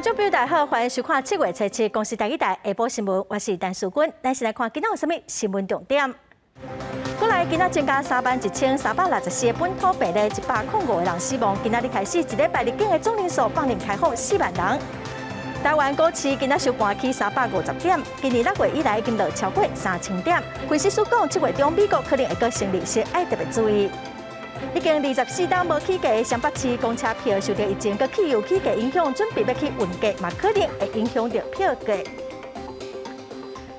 觀眾朋友大家好，歡迎收看七月初七公視台語台下晡新聞，我是陳淑君。咱先來看今仔有啥物新聞重點。國內今仔增加31,364個本土病例，105個人死亡。今仔日開始，一禮拜入境的總人數放任開放4萬人。台灣股市今仔收盤起350點，今年6月以來已經落超過3000點。分析師講，7月中美國可能會閣升利息，愛特別注意。已經24冬無起價的雙北市公車票受到疫情佮汽油起價影響，準備欲起運價，嘛可能會影響著票價。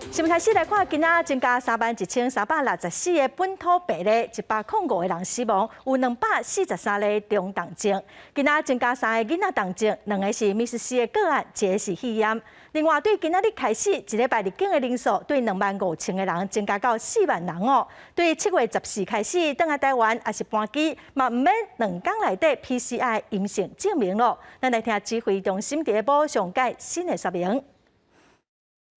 新聞開始來看，今仔增加31,364個本土病例，105個人死亡，有243例中重症。今仔增加三个囡仔重症，兩個是 MIS-C 的個案，一個是肺炎。另外，對今仔日開始，一禮拜入境的人數對25,000個人增加到4萬人哦。對7月14開始，轉來台灣抑是班機，嘛毋免2工內底 PCR 陰性證明囉。咱來聽指揮中心佇咧補上蓋新的說明。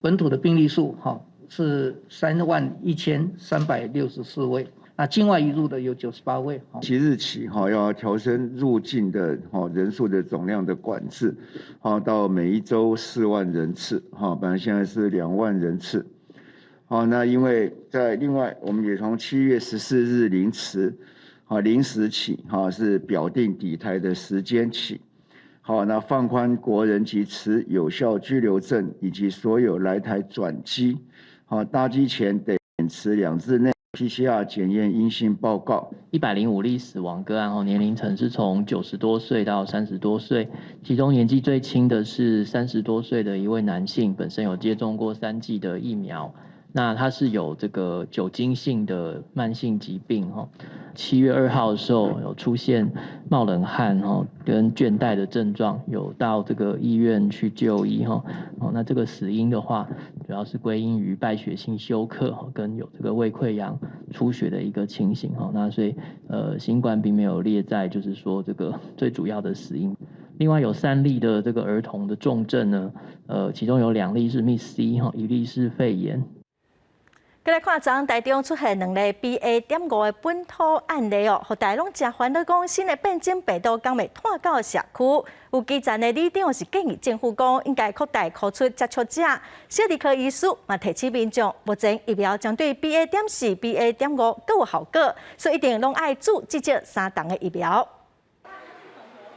本土的病例數哈是31,364位，那境外移入的有98位。即日起哈要調升入境的哈人數的總量的管制，好到每一周4萬人次，哈本來現在是2萬人次，好那因為在另外我們也從7月14日零時，好零時起哈是表定抵台的時間起。好，那放寬國人及持有效居留證以及所有來台轉機，好搭機前得持2日內 PCR 檢驗陰性報告。105例死亡個案，哦，年齡層是從90多歲到30多歲，其中年紀最輕的是30多歲的一位男性，本身有接種過三劑的疫苗。那他是有這個酒精性的慢性疾病，哈。7月2號的時候有出現冒冷汗，哈，跟倦怠的症狀，有到這個醫院去就醫，哈。哦，那這個死因的話，主要是歸因於敗血性休克，跟有這個胃潰瘍出血的一個情形，哈。那所以，新冠並沒有列在就是說這個最主要的死因。另外有三例的這個兒童的重症呢，其中有兩例是 MIS-C，哈，一例是肺炎。閣來看，昨昏台中出現兩例 BA.5的本土案例哦，予大家攏誠煩惱，講新的變種病毒敢會湠到社區？有基層的里長是建議政府講，應該擴大箍出接觸者。小兒科醫師嘛提醒民眾，目前疫苗針對 BA.4、BA.5閣有效果，所以一定攏愛注至少三筒的疫苗。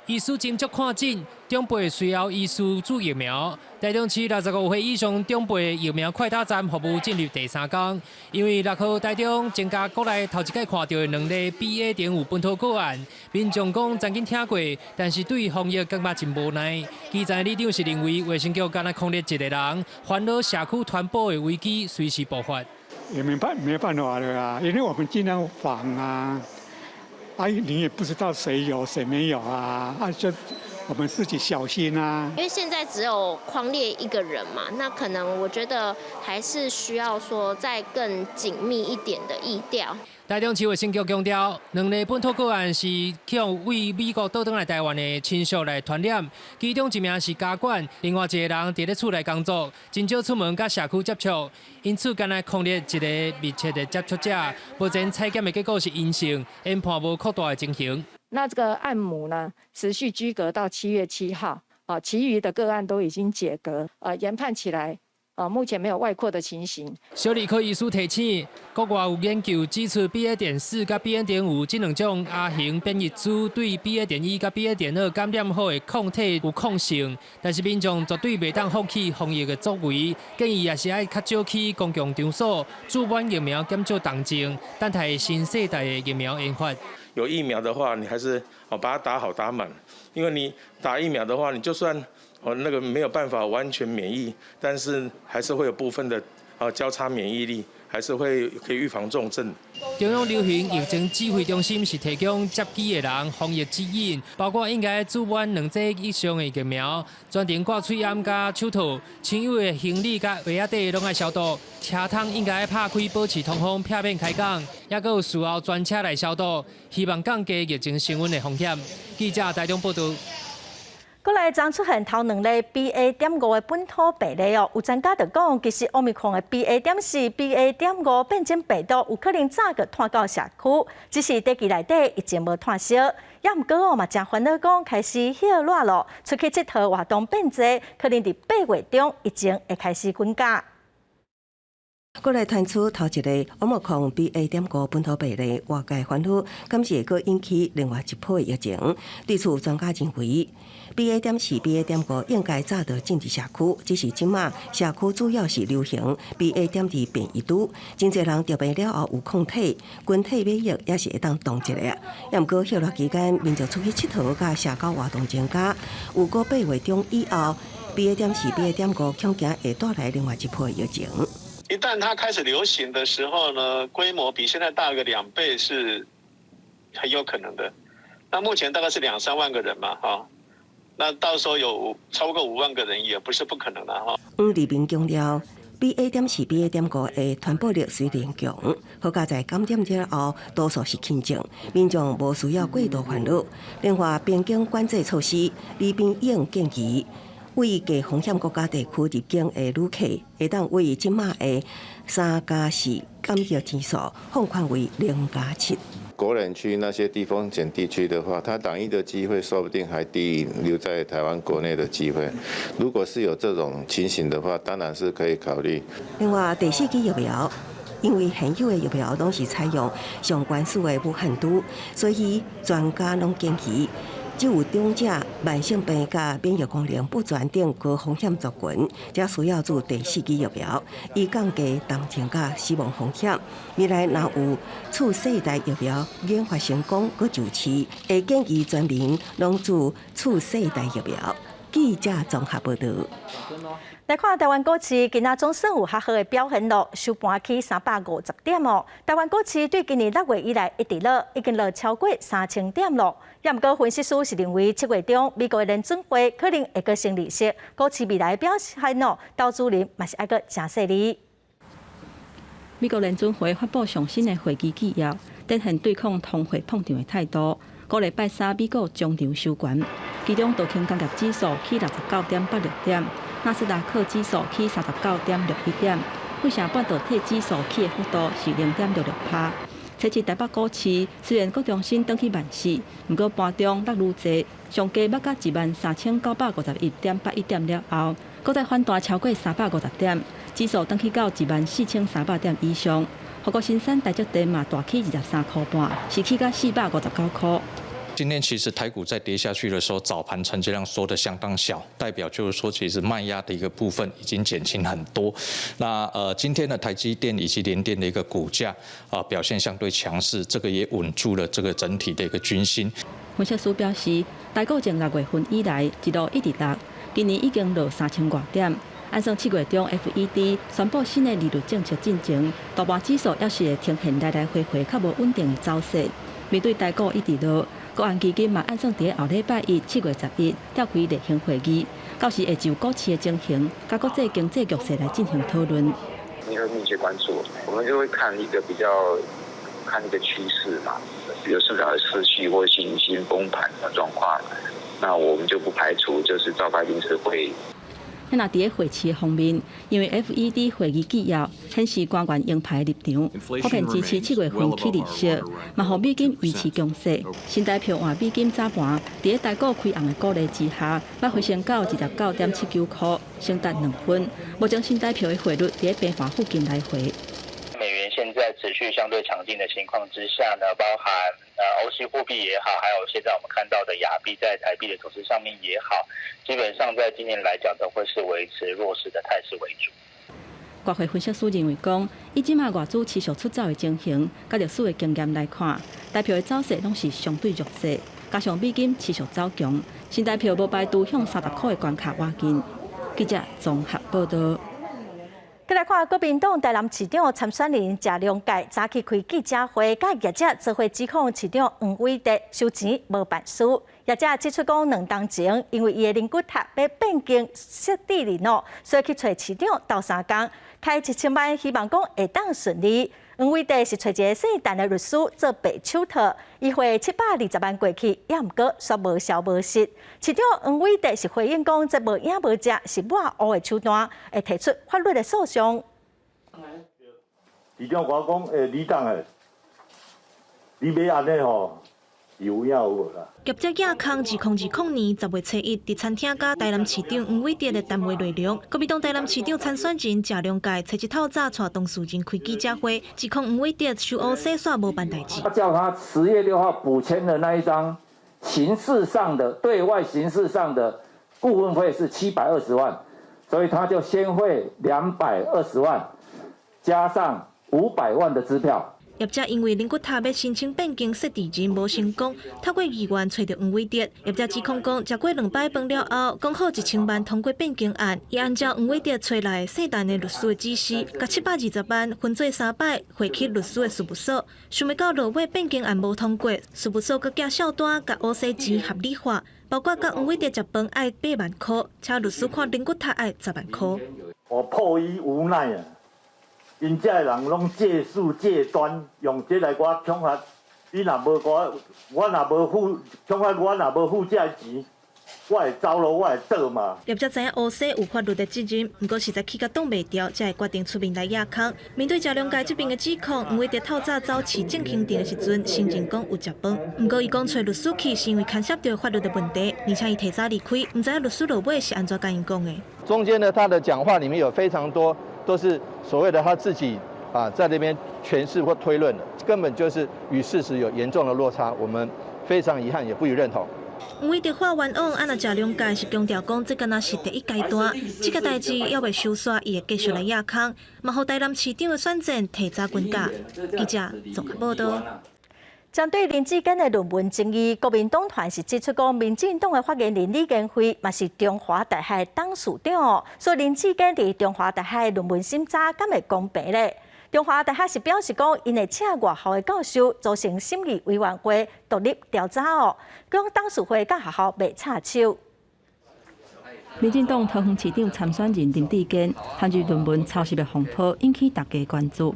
醫師斟酌看診，長輩隨後醫師注疫苗。台中市65歲以上長輩疫苗快打站服務進入第三工，因為6號台中增加國內頭一擺看著的兩例 BA.5本土個案，民眾講曾經聽過，但是對防疫感覺真無奈。基層里長是認為衛生局干焦匡列一個人，煩惱社區傳播的危機隨時爆發。也沒辦法的啊，因為我們盡量防啊。啊，你也不知道誰有誰沒有啊，啊，就我們自己小心啊。因為現在只有匡列一個人嘛，那可能我覺得還是需要說再更緊密一點的疫調。台中市衛生局強調，兩例本土個案是去予對美國倒轉來台灣的親屬來傳染，其中一名是家管，另外一個人佇咧厝內工作，真少出門佮社區接觸，因此干焦匡列一个密切的接觸者。目前採檢的結果是陰性，研判無擴大的情形。那這個按母呢，持續居隔到7月7號，啊，其餘的個案都已經解隔，研判起來。啊，目前沒有外擴的情形。小兒科醫師提醒，國外有研究指出，BA.4佮 BA.5這兩種亞型變異株對 BA.1佮 BA.2感染後的抗體有抗性，但是民眾絕對袂當放棄防疫的作為，建議也是愛較少去公共場所，注滿疫苗減少重症，等待新世代的疫苗研發。有疫苗的話，你還是哦把它打好打滿，因為你打疫苗的話，你就算哦，那個沒有辦法完全免疫，但是還是會有部分的啊交叉免疫力，還是會可以預防重症。中央流行疫情指揮中心是提供接機的人防疫指引，包括應該注滿兩劑以上的疫苗，專程掛喙罨佮手套，親友的行李佮鞋仔底攏愛消毒，車窗應該拍開保持通風，避免開講，抑閣有事後專車來消毒，希望降低疫情升溫的風險。記者台中報導。過來昨出現頭兩例 BA.5的本土病例哦，有專家就講，其實 Omicron 的 BA.4、BA.5變種病毒有可能早就湠到社區，只是短期內底疫情無湠燒。也毋過哦，嘛誠煩惱講開始歇熱咯，出去𨑨迌活動變濟，可能佇8月中疫情會開始滾加。過來傳出頭一個 Omicron BA.5本土病例，外界煩惱，敢是會閣引起另外一波疫情？對此，專家認為，BA.4、BA.5應該早就進入社區，只是這馬社區主要是流行 BA.2變異株，真濟人著病了後有抗體，群體免疫也是會當擋一下。也毋過歇熱期間，民眾出去𨑨迌佮社交活動增加，有過8月中以後，BA.4、BA.5恐驚會帶來另外一波疫情。一旦它開始流行的時候呢，規模比現在大個2倍是很有可能的。那目前大概是兩三萬個人嘛，哈，那到時候有超過5萬個人也不是不可能的，哈。黃立明強調，BA.4、BA.5的傳播力雖然強，好佳哉感染了後多數是輕症，民眾無需要過度煩惱。另外，邊境管制措施，李炳英建議，為低風險國家地區入境的旅客，會當為這馬的3+4檢疫天數放寬為0+7。國人去那些低風險地區的話，他染疫的機會說不定還低於留在台灣國內的機會。如果是有這種情形的話，當然是可以考慮。另外，第四劑疫苗，因為現有的疫苗攏是採用上原始的武漢株，所以專家攏建議，只有長者、慢性病佮免疫功能不全等高風險族群，才需要注第四劑疫苗，以降低重症佮死亡風險。未來若有次世代疫苗研發成功，閣上市，會建議全民攏注次世代疫苗。記者綜合報導。來看台灣股市，今仔總算有較好的表現咯，收盤起350點哦。台灣股市對今年6月以來一直落，已經落超過3000點咯。也毋過分析師是認為7月中美國的聯準會可能會閣升利息，股市未來表現哦，投資人嘛是愛閣誠細膩。美國聯準會發布上新的會議紀要，展現對抗通貨膨脹的態度。五禮拜三美股終場收懸，其中道瓊工業指數起69.86點，納斯達克指數起39.61點，費城半導體指數起的幅度是0.66趴。初七台北股市雖然閣重新轉去萬4，毋過盤中落愈濟，上低落到13,951.81點了後，閣再反彈超過350點，指數轉去到14,300點以上。護國神山台積電嘛大起23塊半，是起到459塊。今天其實台股在跌下去的時候，早盤成交量縮得相當小，代表就是說其實賣壓的一個部分已經減輕很多。那今天的台積電以及聯電的一個股價啊表現相對強勢，這個也穩住了這個整體的一個軍心。分析師表示，台股從6月份以來一路一直落，今年已經落3000外點。按算7月中 FED 宣布新的利率政策進前，大盤指數猶是會呈現來來回回較無穩定的走勢。面對台股一直落，國安基金嘛按算佇後禮拜一7月11召開例行會議，到時會就股市的情形、佮國際經濟局勢來進行討論。你會密切關注，我們就會看一個比較看一個趨勢嘛，比如市場的士氣或信心崩盤的狀況，那我們就不排除就是召開臨時會議。那佇咧匯市方面，因為 FED 會議紀要顯示官員鷹派立場，普遍支持7月份起利息，嘛予美金維持強勢。新台票換美金早盤，佇咧台股開紅的鼓勵之下，捌回升到29.79塊，升達2分。目前新台票的匯率佇咧平盤附近來回。美元現在持續相對強勁的情況之下呢，包含歐系貨幣也好，還有現在我們看到的亞幣在台幣的走勢上面也好，基本上在今年來講都會是維持弱勢的態勢為主。外匯分析師認為講，以這馬外資持續出走的情形，佮歷史的經驗來看，台票的走勢攏是相對弱勢，加上美金持續走強，新台票無排除向30塊的關卡倚近。記者綜合報道。閣來看國民黨台南市長參選人謝龍介早起開記者會，佮業者做伙指控市長黃偉哲收錢無辦事。業者指出講，2冬前因為伊的靈骨塔欲變更設置人哦，所以去揣市長鬥相共，開1000萬，希望講會當順利。黃偉哲是揣一个姓陳的律師做白手套，伊匯720萬過去，也毋過煞無消無息。市長黃偉哲是回應講，這無影無跡是抹烏的手段，會提出法律的訴訟。市長共我講，欸，李董欸，你欲按呢吼？有影有無啦？業者亞康2020年10月初1日，佇餐廳佮台南市長黃偉哲的談話內容，國民黨台南市長參選人謝龍介，初一透早帶當事人開記者會，指控黃偉哲收烏洗煞無辦代誌。他叫他10月6號補簽的那一張形式上的對外形式上的顧問費是720萬，所以他就先匯220萬，加上500萬的支票。業者因為靈骨塔欲申請變更設置人無成功，透過議員揣著黃偉哲。業者指控講，食過兩擺飯了後，講好1000萬通過變更案，伊按照黃偉哲揣來的姓陳的律師的指示，共720萬分做三擺匯去律師的事務所。想袂到落尾變更案無通過，事務所閣寄數單共烏洗錢合理化，包括共黃偉哲食飯愛8萬箍，請律師看靈骨塔愛10萬箍。我迫於無奈啊！𪜶遮的人攏借勢借端，用這來共我恐嚇。你若無我，我若無付，恐嚇我若無付這个錢，我會走路，我會倒嘛。業者知影烏洗有法律的責任，毋過實在氣甲擋袂牢，才會決定出面來掖空。面對謝龍介這邊的指控，黃偉哲透早走市政行程的時陣，承認講有食飯。毋過伊講揣律師去是因為牽涉著法律的問題，而且伊提早離開，毋知影律師落尾是按怎共𪜶講的。中間呢，他的講話裡面有非常多都是所謂的他自己啊，在那邊詮釋或推論的，根本就是與事實有嚴重的落差，我們非常遺憾，也不予認同。黃偉哲話冤枉，啊若謝龍介是強調講，這敢若是第一階段，這個代誌猶未收煞，伊會繼續來掖空，嘛予台南市長的選戰提早滾架。記者綜合報道。針對林智堅的論文爭議，國民黨團是指出講，民進黨的發言人李登輝嘛是中華大學董事長，所以林智堅佇中華大學論文審查敢會公平咧？中華大學是表示講，𪜶會請外校的教授組成審議委員會獨立調查哦，講董事會佮學校袂插手。民進黨桃園市長參選人林智堅陷入論文抄襲的風波，引起大家關注。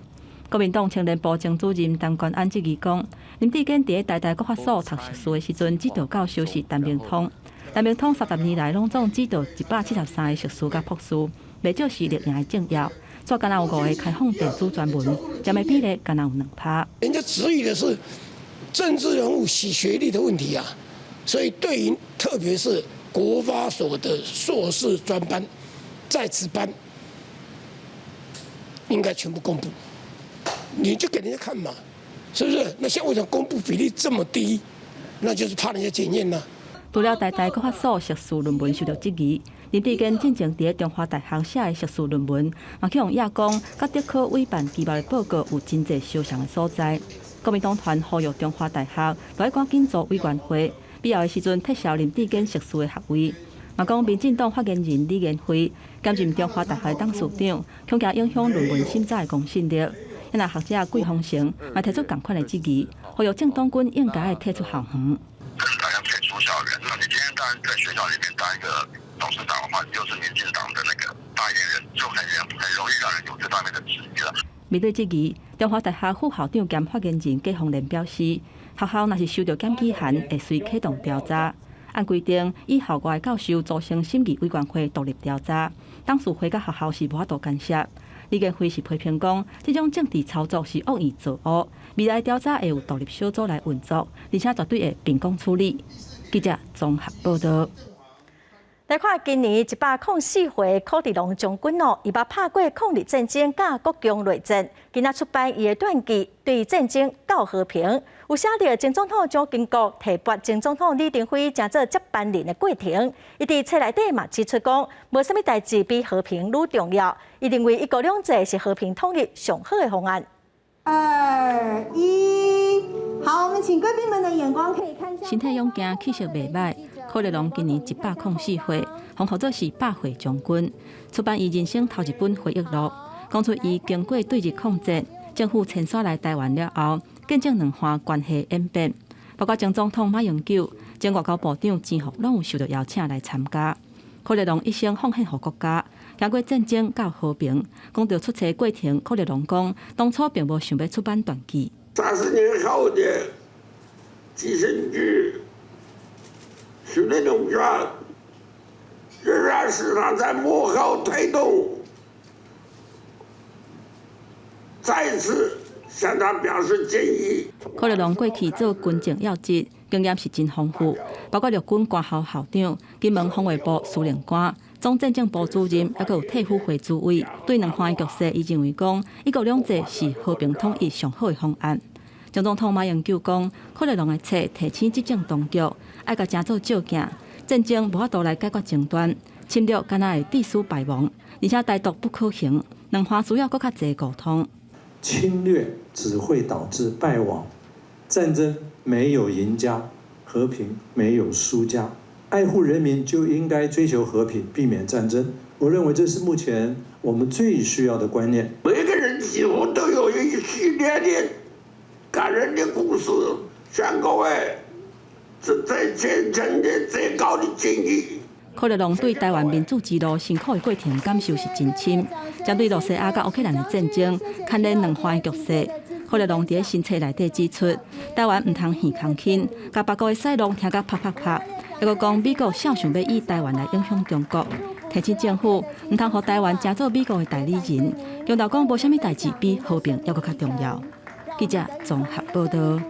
國民黨青年部前主任陳觀安質疑講，林智堅佇台大國發所讀碩士的時陣，指導教授是陳明通。陳明通30年來攏總指導173個碩士佮博士，袂少是綠營的政要。煞敢若有五个開放電子專文，佔的比例敢若有2%。人家質疑的是政治人物洗學歷的問題啊，所以對於特別是國發所的碩士專班、在職班，應該全部公布。你就給人家看嘛，是不是？那現在為什麼公布比例這麼低？那就是怕人家檢驗啦。除了台大國發所碩士論文受著質疑，林智堅進前佇咧中華大學寫的碩士論文，嘛去予人講，佮竹科委辦機密的報告有真濟相像的所在。國民黨團呼籲中華大學著愛趕緊組委員會，必要的時陣撤銷林智堅碩士的學位。嘛講民進黨發言人李彦輝兼任中華大學董事長，恐驚影響論文審查的公信力。若學者桂豐成嘛提出仝款的質疑，呼籲政黨軍應該愛退出校園。政黨要退出校園，那你今天當然在學校裡面當一個董事長的話，你就是民進黨的那個發言人，就很容易讓人有這方面的質疑了。面對質疑，中華大學副校長兼發言人葛鳳蓮表示，學校若是收到檢舉函，會隨啟動調查。按規定，以校外教授組成審議委員會獨立調查，董事會佮學校是無法度干涉。李建輝是批評講，這種政治操作是惡意造烏，未來調查會有獨立小組來運作，而且絕對會秉公處理。記者綜合報道。來看今年104歲柯德龍將軍哦，伊捌拍過抗日戰爭佮國共內戰，今仔出版伊的傳記，對戰爭到和平，有寫著前總統蔣經國提拔前總統李登輝成做接班人的過程。伊佇冊內底嘛指出講，無啥物代誌比和平愈重要。伊認為一國兩制是和平統一上好的方案。二一，好，我們請貴賓們的眼光可以看。身體勇健，氣色袂䆀。柯德龍今年104歲，封號做是百歲將軍。出版伊人生頭一本回憶錄，講出伊經過對日抗戰，政府遷徙來台灣了後，見證兩岸關係演變。包括前總統馬英九、前外交部長錢福攏有受著邀請來參加。柯德龍一生奉獻予國家，經過戰爭到和平，講著出冊過程，柯立龍講，當初並無想欲出版傳記。30年後的寄生劇，許內容傳，仍然是他在幕後推動，再次向他表示敬意。柯立龍過去做軍政要職，經驗是真豐富，包括陸軍官校校長、金門防衛部司令官、總戰政部主任，猶閣有退輔會主委。對兩岸局勢，伊認為講一國兩制是和平統一上好的方案。前總統馬英九講，柯立龍的冊提醒執政當局，愛共成做照鏡，戰爭無法度來解決爭端，侵略敢若會致使敗亡，而且台獨不可行，兩岸需要閣較濟溝通。侵略只會導致敗亡，戰爭沒有贏家，和平沒有輸家。愛護人民就應該追求和平，避免戰爭。我認為這是目前我們最需要的觀念。每個人幾乎都有一系列的感人的故事，向各位是最虔誠的、最高的敬意。柯立龍對台灣民主之路辛苦的過程感受是真深，針對羅西亞佮烏克蘭的戰爭，牽連兩岸的局勢。柯立龍佇新冊內底指出，台灣毋通耳空輕，共別國的屎挵聽甲啪啪啪。猶閣講美國痟想欲以台灣來影響中國，提醒政府毋通予台灣成做美國的代理人。強調講無啥物代誌比和平猶閣較重要。記者綜合報導。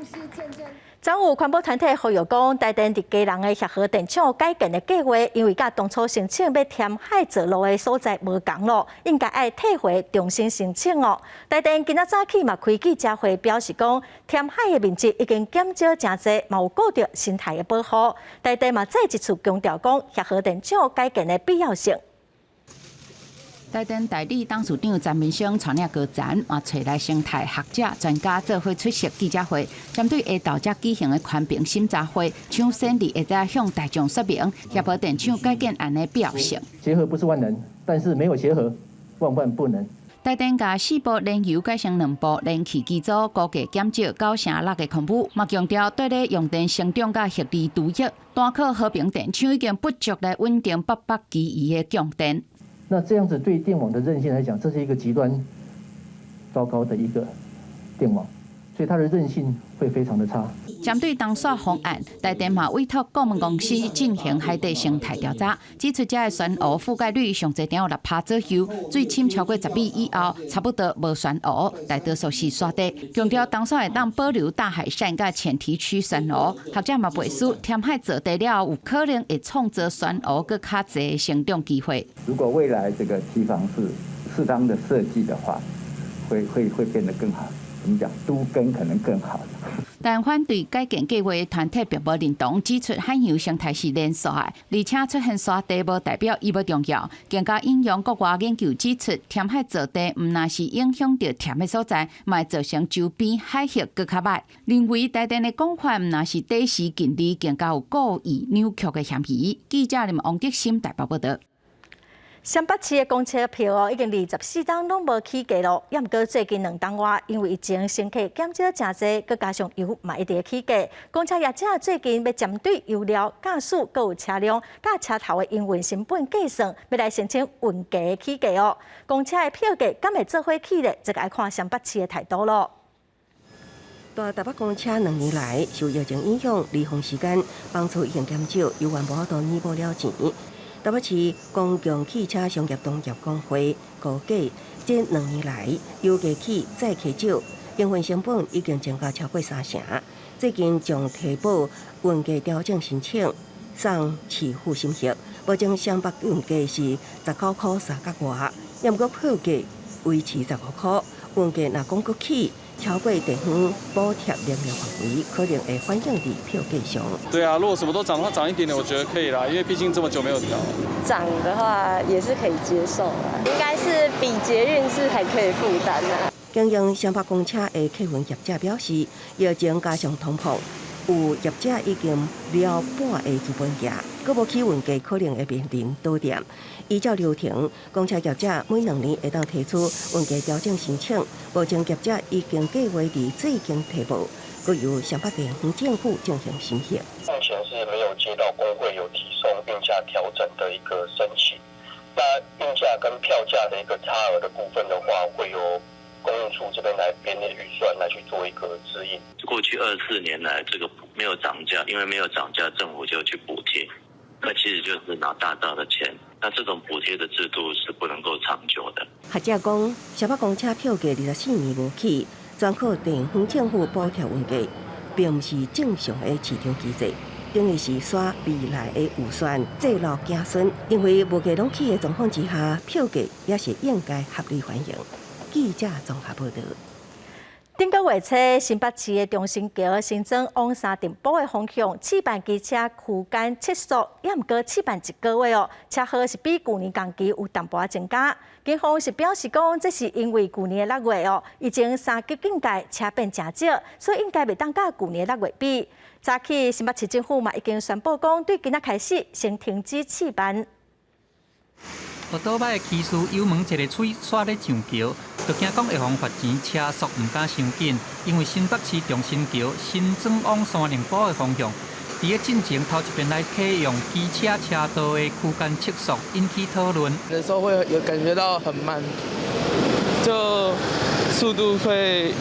昨有環保團體呼籲講，台電佇基隆的協和電廠改建的計劃，因為佮當初申請欲填海造陸的所在無仝囉，應該愛退回重新申請哦。台電今仔早起嘛開記者會表示講，填海的面積已經減少誠濟，嘛有顧著生態的保護。台電嘛再一次強調講，協和電廠改建的必要性。台電代理董事長詹明生帶領高層，嘛揣來生態學者專家做伙出席記者會，針對下晝才舉行的環評審查會，搶先佇下晝向大眾說明協和電廠改建案的必要性。協和不是萬能，但是沒有協和，萬萬不能。台電共四部燃油改成兩部燃氣機組，估計減少9.6個公畝，嘛強調對咧用電成長佮核電毒液，單靠和平電廠已經不足來穩定北北基宜的供電。那這樣子對電網的韌性來講，這是一個極端糟糕的一個電網，所以它的韌性會非常的差。針對東沙方案，台電嘛委託顧問公司進行海底生態調查，指出這个珊瑚覆蓋率上濟點有6%左右，水深超過10米以後，差不多無珊瑚，大多數是沙地。強調東沙會當保留大海扇佮淺堤區珊瑚，學者嘛背書填海造地了後，有可能會創造珊瑚閣較濟生長機會。如果未來這個堤防是適當的設計的話，會變得更好。怎麼講？都更可能更好。但反對改建計劃的團體並無認同，指出海洋生態是連續的，而且出現沙地無代表伊無重要。更加引用國外研究指出，填海造地毋但是影響著忝的所在，嘛會造成周邊海域閣較䆀。認為台電的講法毋但是短視近利，更加有故意扭曲的嫌疑。記者林王德森台北報導。雙北市的公車票哦，已經24冬攏無起價囉。猶毋過最近2冬外，因為疫情乘客減少誠濟，閣加上油嘛一直起價，公車業者最近欲針對油料、駕駛、閣有車輛、佮車頭的營運成本計算，欲來申請運價起價哦。公車的票價敢會做伙起咧？這個愛看雙北市的態度囉。大台北公車2年來受疫情影響，離峰時間班次已經減少，猶原無法度彌補了錢。台北市公共汽車商業同業公會估計，這2年來油價起載客少，營運成本已經增加超過3成。最近將提報運價調整申請送市府審核，目前雙北運價是19塊3角外，猶毋過票價維持15塊，運價若講閣起，超過地方補貼能力範圍，可能會反映佇票價上。對啊，如果什麼都漲的話，漲一點點，我覺得可以啦，因為畢竟這麼久沒有調。漲的話也是可以接受啦，應該是比捷運是還可以負擔啦。經營雙北公車的客運業者表示，疫情加上通膨，有業者已經了半的資本價，閣無起運價可能會面臨倒店。依照流程，公車業者每2年會當提出運價調整申請，目前業者已經計劃佇最近提報，閣由雙北地方政府進行審核。目前是沒有接到工會有提送運價調整的一個申請。那運價跟票價的一個差額的部分的話，會由公務處這邊來編列預算來去做一個指引。過去24年來，這個沒有漲價，因為沒有漲價，政府就去補貼，那其實就是拿大家的錢。那這種補貼的制度是不能夠長久的。學者講，蕭北公車票價24年無起，全靠地方政府補貼運價，並毋是正常的市場機制，等於是徙未來的預算債路子孫。因為無價攏起的狀況之下，票價也是應該合理反映。記者綜合報導。頂個月初，新北市的中心橋新莊往三重埔的方向，試辦機車區間測速，猶毋過試辦一個月哦，車號是比舊年同期有淡薄仔增加。警方是表示講，這是因為舊年的6月哦，已經三級警戒，車變誠少，所以應該袂當佮舊年的6月比。早起新北市政府嘛已經宣布講，對今仔開始先停止試辦。歐多擺的騎士油門一个喙煞咧上橋，就驚講會予罰錢，車速毋敢傷緊，因為新北市中心橋新莊往三重埔的方向，佇咧進前頭一遍來啟用機車車道的區間測速，引起討論。有時候會有感覺到很慢，就速度會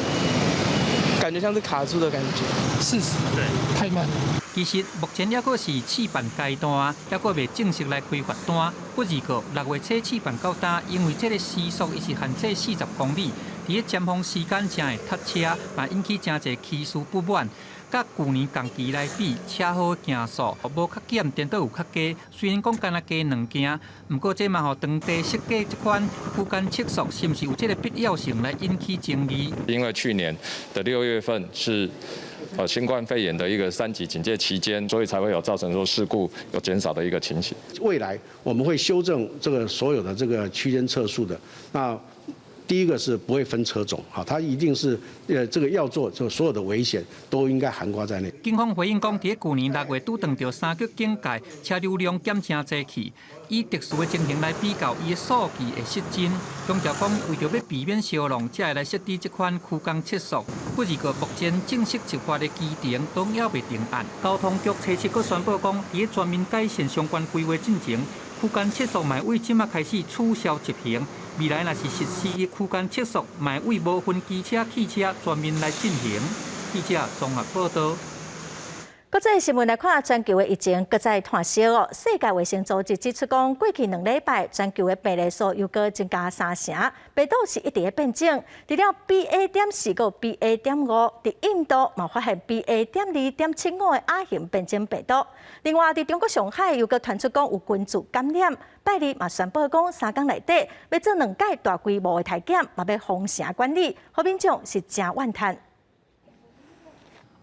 感覺像是卡住的感覺。事實，對，太慢。其實目前猶閣是試辦階段，猶閣未正式來開罰單。不過6月初試辦到今，因為這个時速伊是限制40公里，佇咧尖峰時間誠會塞車，嘛引起誠濟騎士不滿。佮舊年同期來比，車號行速無較減，顛倒有較加。雖然講干焦加兩件，毋過這嘛予當地設計這款區間測速是毋是有這个必要性來引起爭議。因為去年的6月份是新冠肺炎的一個三級警戒期間，所以才會有造成說事故有減少的一個情形。未來我們會修正這個所有的這個區間測速的。那第一個是不會分車種，哈，它一定是這個要做，就所有的危險都應該涵蓋在內。警方回應講，佇舊年6月拄當著三級警戒，車流量減誠濟去，以特殊的情形來比較，伊的數據會失真。強調講，為著欲避免燒浪，才會來設置這款區間測速。不過目前正式執法的期程都猶未定案。交通局初七閣宣布講，佇咧全面改善相關規劃進前，區間測速嘛會對這馬開始取消執行。未來若是實施區間測速，嘛會無分機車、汽車全面來進行。記者綜合報導。國際新聞來看，全球的疫情閣再湠燒哦。世界衛生組織指出，講過去2禮拜全球的病例數又閣增加三成，病毒是一直咧變種。除了 BA.4佮 BA.5，佇印度嘛發現 BA.2.75的亞型變種病毒。另外，佇中國上海又閣傳出講有群聚感染，拜二嘛宣布講三工內底欲做兩擺大規模的篩檢，嘛欲封城管理，予民眾是誠怨嘆。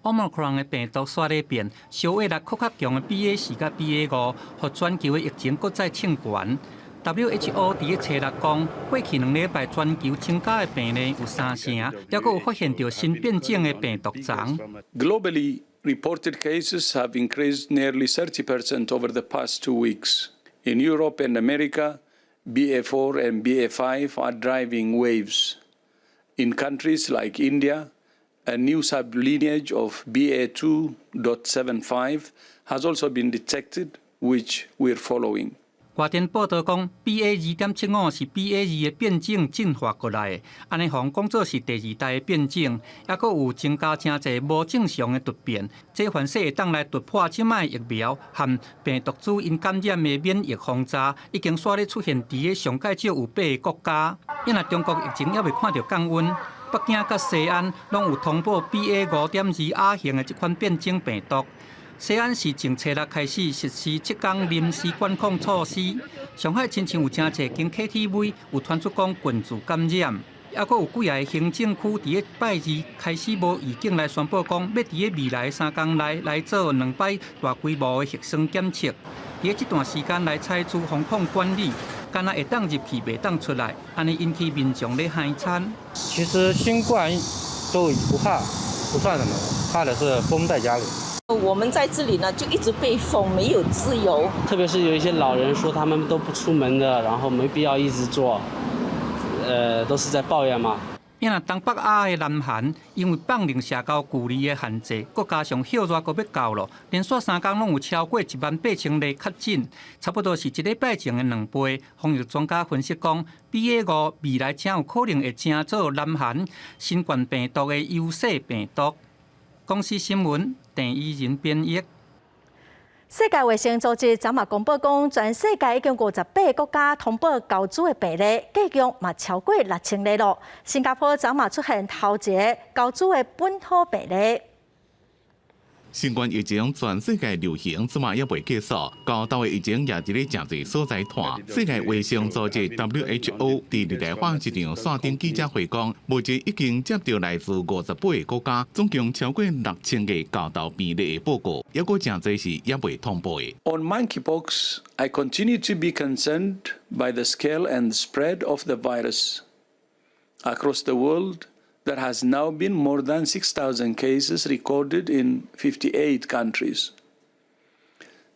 Omicron 的病毒煞咧變，相火力閣較強的 BA 4佮 BA 5，予全球的疫情閣再衝懸。WHO 佇咧初六講，過去2禮拜全球增加的病例有三成，猶閣有發現著新變種的病毒叢。 Globally, reported cases have increased nearly 30% over the past 2 weeks. In Europe and America, BA4 and BA5 are driving waves. In countries like India, a new sublineage of BA2.75 has also been detected, which we're following. 外電報導講，BA.2.75是 BA 2的變種進化過來的，按呢予人講做是第二代的變種，猶閣有增加誠濟無正常的突變，這凡勢會當來突破這擺疫苗和病毒株𪜶感染的免疫防閘，已經煞咧出現佇咧上蓋少有八个國家。因為中國疫情猶未看著降溫，北京佮西安攏有通報 BA.5.2亞型的這款變種病毒。西安市從初六開始實施7工臨時管控措施。上海親像有誠濟間 KTV 有傳出講群聚感染，猶閣有幾个行政區佇咧拜二開始無預警來宣布講，欲佇咧未來3工內來做兩擺大規模的核酸檢測。佇咧這段時間來採取封控管理，干焦會當入去，袂當出來，按呢引起民眾咧害慘。其實新冠都不怕，不算什麼，怕的是封在家裡。我們在這裡呢，就一直被封，沒有自由。特別是有一些老人說他們都不出門的，然後沒必要一直做，都是在抱怨嘛。若東北亞的南韓，因為放任社交距離的限制，閣加上暑熱閣欲到囉，連續三工攏有超過18,000例確診，差不多是一禮拜前的兩倍。防疫專家分析講，BA.5未來誠有可能會成做南韓新冠病毒的優勢病毒。公視新聞鄭伊仁編譯。世界衛生組織昨嘛公布講，全世界已經58個國家通報猴痘的病例，計共嘛超過6000例囉。新加坡昨嘛出現頭一个猴痘的本土病例。新冠疫情全世界流行，這馬猶未結束，猴痘的疫情也佇咧誠濟所在傳。世界衛生組織 WHO 佇日內瓦一場線頂記者會講，目前已經接到來自58個國家，總共超過6000個猴痘病例的報告，猶閣誠濟是猶未通報的。 On monkeypox, I continue to be concerned by the scale and spread of the virus across the world. There has now been more than 6,000 cases recorded in 58 countries.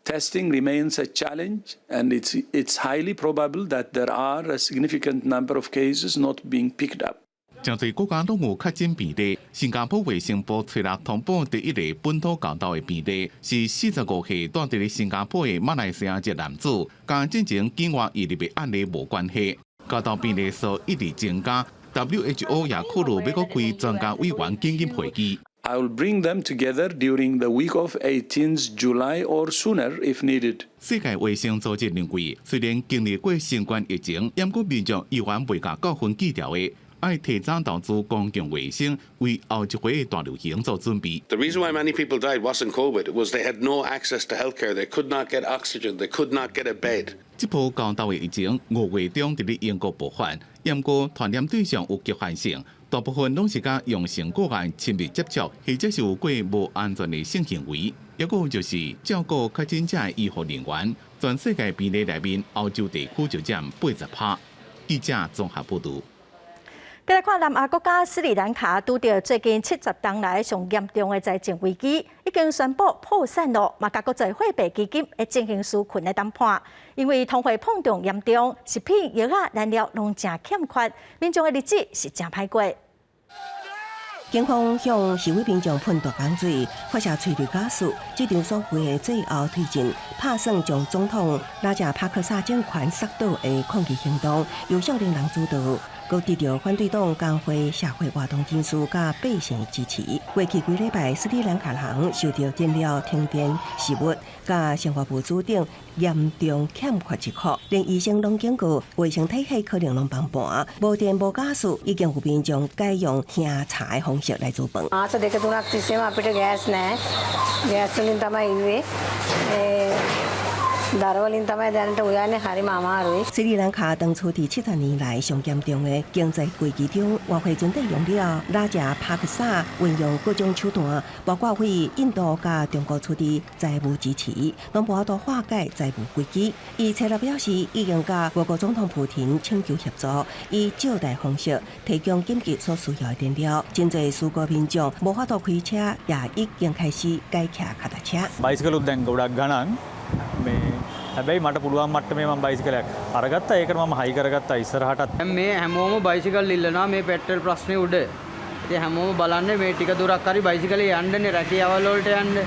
Testing remains a challenge, and it's highly probable that there are a significant number of cases not being picked up. 誠濟國家攏有確診病例。新加坡衛生部初六通報第一例本土猴痘的病例，是45歲住佇咧新加坡的馬來西亞籍男子，佮進前境外移入的案例無關係。猴痘病例數一直增加。WHO 也考慮欲閣開專家委員緊急會議。 I will bring them together during the week of 18th July or sooner if needed. 世界衛生組織認為，雖然經歷過新冠疫情，毋過民眾猶原袂共過分計較的，愛提早投資公共衛生，為後一回的大流行做準備。 The reason why many people died wasn't COVID, it was they had no access to healthcare. They could not get oxygen. They could not get a bed. 這波猴痘的疫情5月中佇咧英國爆發，毋過傳染對象有局限性，大部分攏是佮陽性個案親密接觸，或者是有過無安全的性行為，抑閣有就是照顧確診者的醫護人員。全世界病例內面，歐洲地區就佔80%。記者綜合報導。再來看南亞國家斯里蘭卡，拄著最近70冬來上嚴重的財政危機，已經宣布破產囉，嘛共國際貨幣基金會進行紓困的談判。因為通貨膨脹嚴重，食品、藥仔、燃料攏誠欠缺，民眾的日子是誠歹過。警方向示威民眾噴大江水，發射催淚瓦斯。這場所謂的最後推進，拍算將總統拉賈帕克薩政權殺倒的抗議行動，由少年人主導。閣得著反對黨、工會、社會活動人士佮百姓支持。過去幾禮拜，斯里蘭卡人受著燃料、停電、食物佮生活物資等嚴重欠缺之苦，連醫生攏警告，衛生體系可能攏崩盤。無電無瓦斯，已經有民眾改用烹茶的方式來煮飯。 මාස දෙක තුනක් තිස්සේම අපිට ගෑස් නෑ. ගෑස් වලින් තමයි ඉව්වේ. ඒ දර වලින් තමයි දැනට උයන්නේ හරිම අමාරුයි. 斯里蘭卡當處佇70年來上嚴重的經濟危機中，外匯存底用了，拉賈帕克薩運用各種手段，包括為印度佮中國出資財務支持，攏無法度化解債務危機。伊初六表示，已經佮俄國總統普廷請求協助，以借貸方式提供緊急所需要的燃料。真濟蘇國民眾無法度開車，也已經開始改騎腳踏車。 බයිසිකලුත් දැන් ගොඩක් ගණන් මේ හැබැයි මට පුළුවන් මට්ටමේ මම බයිසිකලයක් අරගත්තා ඒකට මම හයි කරගත්තා ඉස්සරහටත් දැන් මේ හැමෝම බයිසිකල් ඉල්ලනවා මේ පෙට්‍රල් ප්‍රශ්නේ උඩ. ඉතින් හැමෝම බලන්නේ මේ ටික දුරක් හරි බයිසිකලේ යන්නනේ රැකියාවල් වලට යන්න.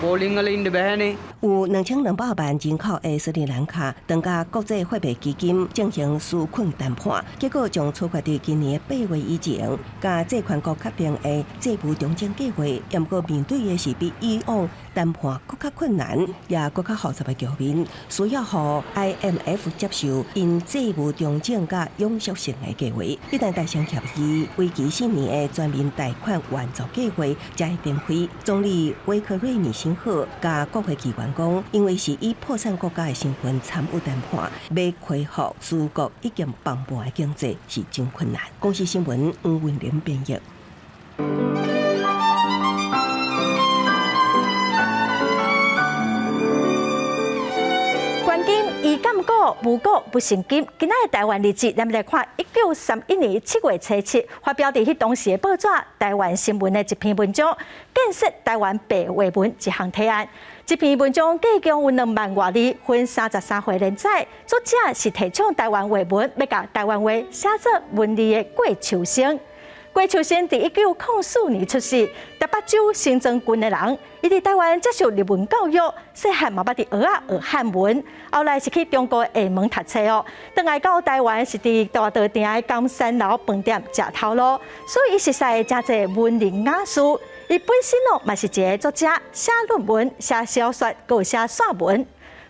පෝලිං වල ඉන්න බැහැනේ. 有2200萬人口的斯里蘭卡，當佮國際貨幣基金進行紓困談判，結果將處決佇今年8月以前，佮債權國確定的債務重整計劃，毋過面對的是比以往談判閣較困難，也閣較複雜的局面，需要予 IMF 接受𪜶債務重整佮永續性的計劃。一旦達成協議，為期4年的全面貸款援助計劃才會展開。總理威克瑞米辛赫佮國會議員講，因為是以破產國家的身份參與談判，欲恢復蘇國已經崩盤的經濟是真困難。公視新聞黃文玲編譯。關金伊鑑古，無古不成今。今仔日台灣日誌，咱們來看1931年7月初七發表佇彼當時的報紙《台灣新聞》的一篇文章，建設台灣白話文這項提案。這篇文章計共有2萬外字，分33回連載。作者是提倡台灣話文，欲共台灣話寫做文字的郭秋生。郭秋生佇1904年出世，台北州新莊郡的人。伊佇台灣接受日文教育，細漢嘛捌佇學仔學漢文，後來是去中國廈門讀冊哦。轉來到台灣是佇大稻埕的岡山樓飯店食頭路，所以伊熟似誠濟文人雅士。伊本身哦嘛是一个作者，寫論文、寫小說，閣有寫散文。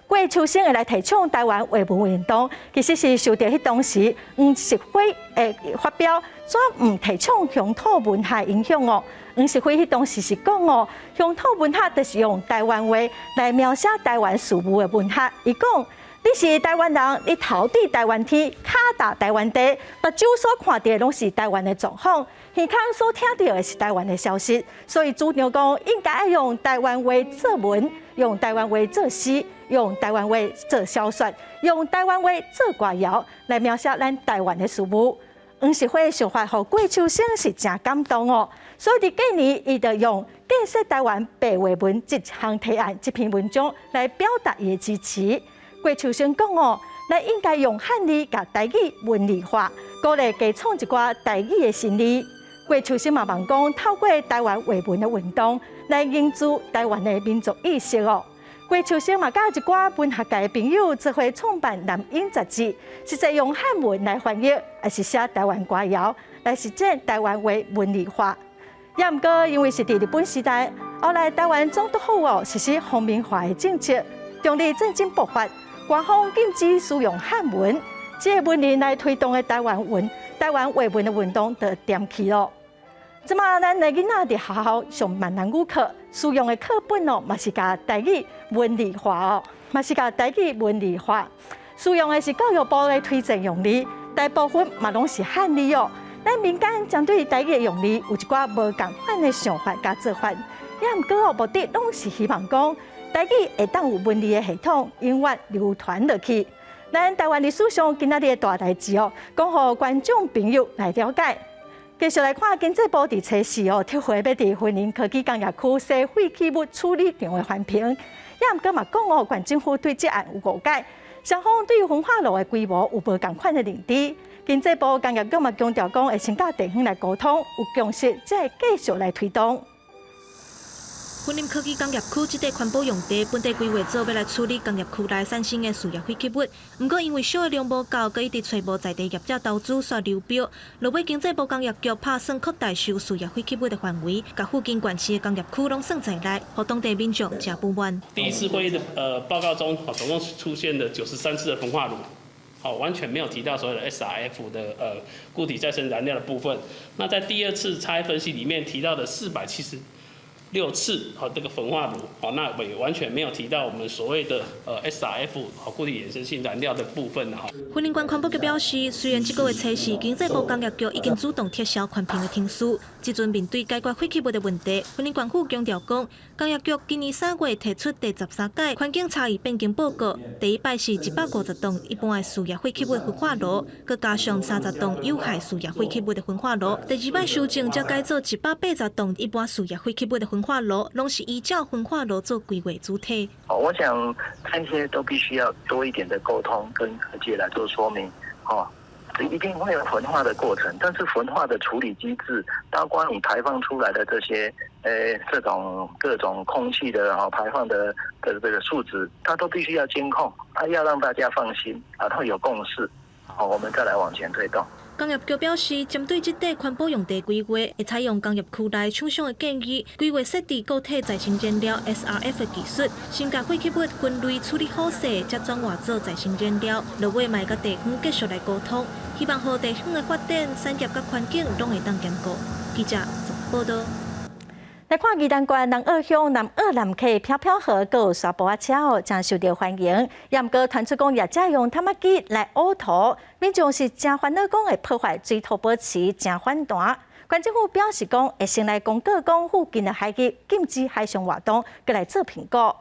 郭秋生會來提倡台灣話文運動，其實是受著彼當時黃石輝的發表怎毋提倡鄉土文學影響哦。黃石輝彼當時是講哦，鄉土文學就是用台灣話來描寫台灣事務的文學。伊講，你是台灣人，你頭佇台灣天，跤踏台灣地，目睭所看著的攏是台灣的狀況，耳孔所聽著的是台灣的消息，所以主張講應該愛用台灣話作文，用台灣話作詩，用台灣話做小說，用台灣話做歌謠，來描寫咱台灣的事務。黃石輝的想法，予郭秋生是誠感動哦，所以佇隔年，伊就用建設台灣白話文這項提案這篇文章來表達伊的支持。郭秋生講哦，咱應該用漢字共台語文字化，鼓勵加創一寡台語的新字。郭秋生嘛望講，透過台灣話文的運動，來凝聚台灣的民族意識哦。郭秋生嘛，佮一寡文學界的朋友做伙創辦《南音》雜誌，實際用漢文來翻譯，抑是寫台灣歌謠，來實踐台灣話文字化。也毋過，因為是佇日本時代，後來台灣總督府哦實施皇民化的政策，中日戰爭爆發，官方禁止使用漢文，這个文人來推動的台灣文、台灣話文的運動就恬去囉。這馬咱的囡仔佇學校上閩南語課，使用的課本哦，嘛是共台語文字化哦，嘛是共台語文字化。使用的是教育部的推薦用字，大部分嘛攏是漢字哦。咱民間針對台語的用字有一寡無仝款的想法佮做法，也毋過哦，目的攏是希望講台語會當有文字的系統，永遠流傳落去。咱台灣歷史上今仔日的大代誌哦，講予觀眾朋友來了解。繼續來看經濟部佇初四哦，撤回欲佇雲林科技工業區西廢棄物處理場的環評，也毋過嘛講哦，縣政府對這案有誤解，雙方對焚化爐的規模有無仝款的認知。經濟部工業局嘛強調講，會先佮地方來溝通，有共識，才會繼續來推動。雲林科技工業區這塊環保用地，本底規劃做欲來處理工業區內產生的事業廢棄物，毋過因為燒的量無夠，閣一直揣無在地業者投資煞流標。落尾經濟部工業局拍算擴大收事業廢棄物的範圍，共附近縣市的工業區攏算在內，予當地民眾誠不滿。第一次會議的報告中，總共出現了93次的焚化爐，好，完全沒有提到所謂的 SRF 的固體再生燃料的部分。那在第二次差異分析裡面提到的476次，好，這個焚化爐，好，那也完全沒有提到我們所謂的SRF 好固體衍生性燃料的部分哈。雲林縣環保局表示，雖然這個月初四經濟部工業局已經主動撤銷環評的程序，這陣面對解決廢棄物的問題，雲林縣府強調講，工業局今年3月提出第13屆環境差異變更報告，第一擺是150棟一般的事業廢棄物焚化爐，閣加上30棟有害事業廢棄物的焚化爐，第二擺修正則改做180棟一般事業廢棄物的焚化爐，攏是依照焚化爐做規劃主體。我想這些都必須要多一點的溝通，跟各界來做說明。哦，一定會有焚化的過程，但是焚化的處理機制，包括你排放出來的這些，這種各種空氣的排放的這個數值，它都必須要監控，啊，要讓大家放心，然後有共識，好，我們再來往前推動。工業局表示，針對這塊環保用地規劃，會採用工業區內廠商的建議，規劃設置固體再生燃料 SRF 的技術，先共廢棄物分類處理好勢，才轉化做再生燃料。落尾嘛會佮地方繼續來溝通，希望予地方的發展、產業佮環境攏會當兼顧。記者綜報導。來看宜蘭縣南澳鄉南澳南溪飄飄河，閣有沙埔仔車哦，誠受著歡迎。也毋過傳出講業者用探仔機來挖土，民眾是誠煩惱，講會破壞水土保持，誠反彈。縣政府表示講，會先來公告講附近的海域禁止海上活動，閣來做評估。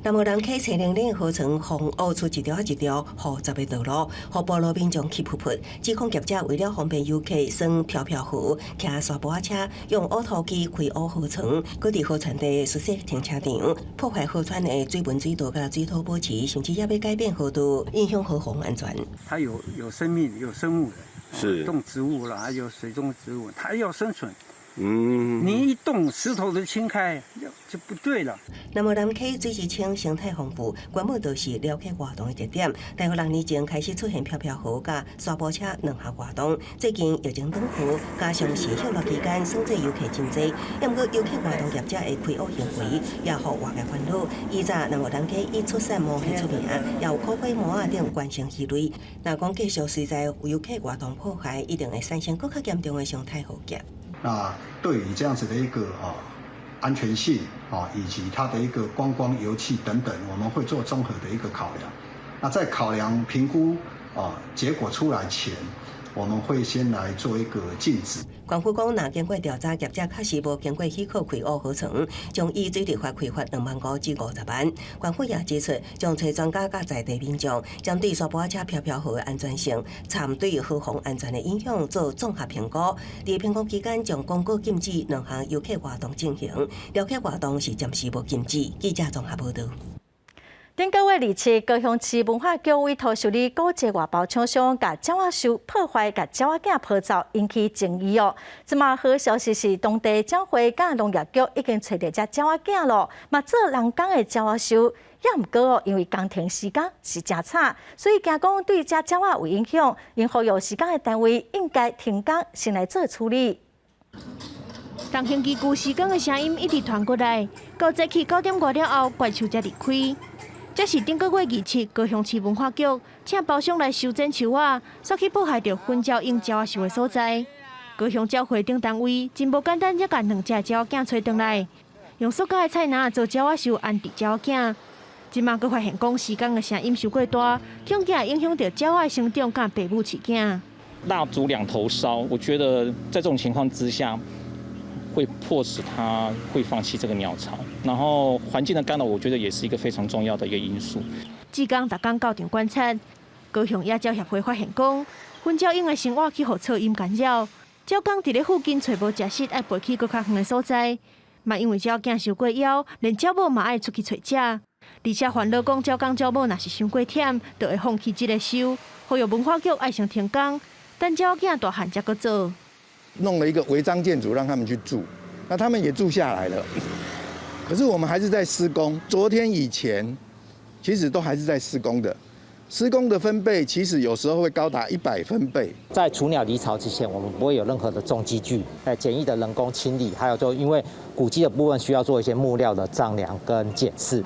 南南無南溪青年嶺河床封挖出一條仔一條複雜的道路，予部落民眾氣噗噗。指控業者為了方便遊客耍飄飄河、騎沙埔仔車，用挖土機開挖河床，閣佇河川地私設停車場，破壞河川的水文水道佮水土保持，甚至猶欲改變河道，影響河防安全。它有生命、有生物的，是動植物啦，還有水中植物，它要生存。你一動石頭都清開，就不對了。南無南溪水質清，生態豐富，原本就是寮客活動的特點。大約6年前開始出現飄飄河佮沙埔車兩項活動，最近疫情斷河，加上是歇熱期間，耍水遊客真濟。毋過遊客活動業者的開挖行為，也予外界煩惱。以前南無南溪以出產毛蟹出名，也有苦瓜毛仔等觀賞魚類。若講繼續隨在遊客活動破壞，一定會產生閣較嚴重的生態浩劫。那對於這樣子的一個安全性啊，以及它的一個觀光遊憩等等，我們會做綜合的一個考量。那在考量評估啊結果出來前，我們會先來做一個禁止。縣府講，若經過調查，業者確實無經過許可開挖河床，將依水利法開罰2萬5至50萬。縣府也指出，將揣專家佮在地民眾，針對沙埔仔車飄飄河的安全性、參對河防安全的影響做綜合評估。佇評估期間，將公告禁止兩項遊客活動進行，寮客活動是暫時無禁止。記者綜合報導。頂個月27，高雄市文化局委託修理古蹟外包廠商，共鳥仔獸破壞，共鳥仔囝抱走，引起爭議哦。這馬好消息是，當地鳥會佮農業局已經揣著這鳥仔囝囉，嘛做人工的鳥仔獸。也毋過哦，因為工程時間是誠早，所以驚講對這鳥仔有影響，𪜶呼籲施工的單位應該停工先來做處理。重型機具施工的聲音一直傳過來，到早起9點外了後，怪獸才離開。這是頂個月27，高雄市文化局請包商來修剪樹仔，煞去破壞著薰鳥湧鳥仔獸的所在。高雄鳥會等單位真無簡單，才共兩隻鳥仔囝揣轉來，用塑膠的菜籃做鳥仔獸安置鳥仔囝。這馬閣發現講施工的聲音傷過大，恐驚影響著鳥仔的生長佮爸母飼囝。蠟燭兩頭燒，我覺得在這種情況之下，會迫使他會放棄這個鳥巢，然後環境的干擾，我覺得也是一個非常重要的一個因素。志工逐工到場觀察，高雄野鳥協會發現講，薰鳥湧的生活去予噪音干擾，鳥工佇咧附近揣無食食，愛飛去閣較遠的所在。嘛因為鳥囝傷過枵，連鳥母嘛愛出去揣食。而且煩惱講，鳥工鳥母若是傷過忝，就會放棄這个岫。呼籲文化局愛先停工，等鳥囝大漢才閣做。弄了一個違章建築讓他們去住，那他們也住下來了。可是我們還是在施工。昨天以前，其實都還是在施工的。施工的分貝其實有時候會高達100分貝。在雛鳥離巢之前，我們不會有任何的重機具，簡易的人工清理，還有就因為古蹟的部分需要做一些木料的丈量跟檢視。